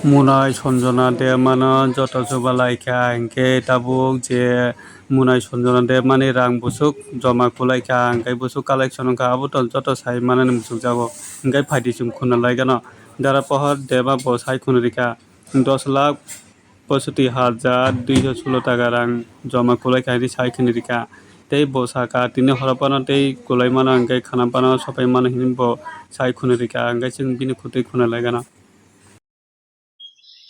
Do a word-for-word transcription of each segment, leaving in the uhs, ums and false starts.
Munai Sanjana Debmano joto chuba lai kha, hinkhe tabuk je Munai Sanjana Debmani rang bwswk joma kwlai kha, hinkhe bwswk collection wng kha, abo to joto sai manani muchukjago. Hinkhe phaidi chwng khuna lai gano. Dara Pohor Debma bo sai khuna rikha dos lakh poishotti hajar duiso sulo taka rang joma kwlai kha hinwi sai khuna rikha. Tei bo sakha tini horo phano tei kwlai mano, hinkhe khana phano sopai mano hinwi bo sai khuna rikha, hinkhe chwng bini khutui khuna lai gano.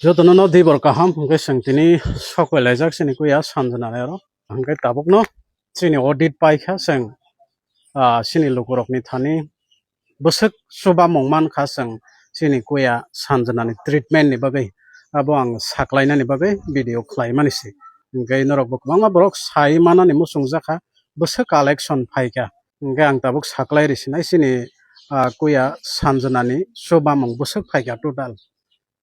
Jotono no dibor kaham, hwnkhe chwng tini sok bai laijak chini kuya Sanjana ni oro. Hwnkhe tabukno chini audit paikha chwng, ah, chini lukurokni thani bwswk chubamung mankha chwng chini kuya Sanjana ni treatment ni bagwi. Abo ang saklainani bagwi video khlaimani se. Hwnkhe norokbo kwbangma borok sai manani muchungjakha, bwswk collection phaikha. Hwnkhe ang tabuk saklai risinai chini, ah, kuya Sanjana ni chubamung bwswk phaikha total.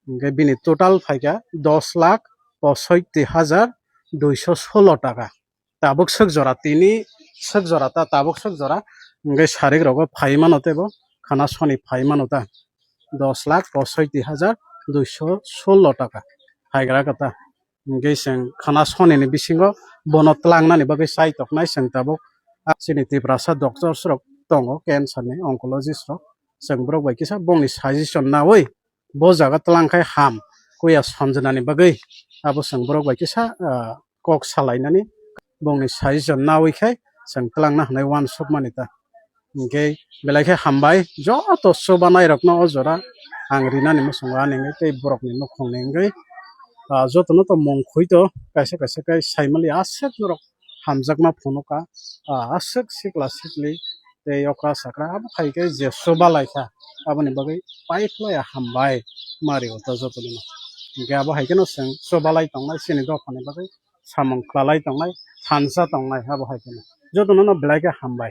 Hwnkhe bini total phaikha dos lakh posoitti hajar duiso solo taka. Tabuk swk jora tini swk jora ta tabuk swk jora. Hwnkhe sarik rogo phai mano teibo khana soni phai mano ta dos lakh posoitti hajar duiso solo taka phaigra kha ta. Hwnkhe chwng khana soni ni bisingo bono tlangnani bagwi chai toknai chwng tabuk. Ah, chini Tiprasa doctors rok tongo, cancer ni oncologist rok. Chwng borok bai kisa bongni suggestion nawi bo jaga tlang khai ham kuya Sanjana ni bagwi. Abo chwng borok bai kisa, ah, kok salainani bongni suggestion nawi khai chwng tlangna hwnwi uansukmani ta. Hwnkhe belai khe hambai joto chubanai rokno o jora ang rinani muchungo ani wngwi tei borokni nukhungni wngwi, ah, jotono to mung khwi to kaisa kaisa khe saimali aswk norok hamjakma phunukha, ah, aswk sikla sikli tei okra sakra abo hai khe je chuba lai kha aboni bagwi paiphlaiya hambai mari o to jotono. Hwnkhe abo hai kheno chwng chuba lai tongnai chini dophani bagwi samung khwlalai tongnai, thansa tongnai, abo hai kheno jotono no belai khe hambai.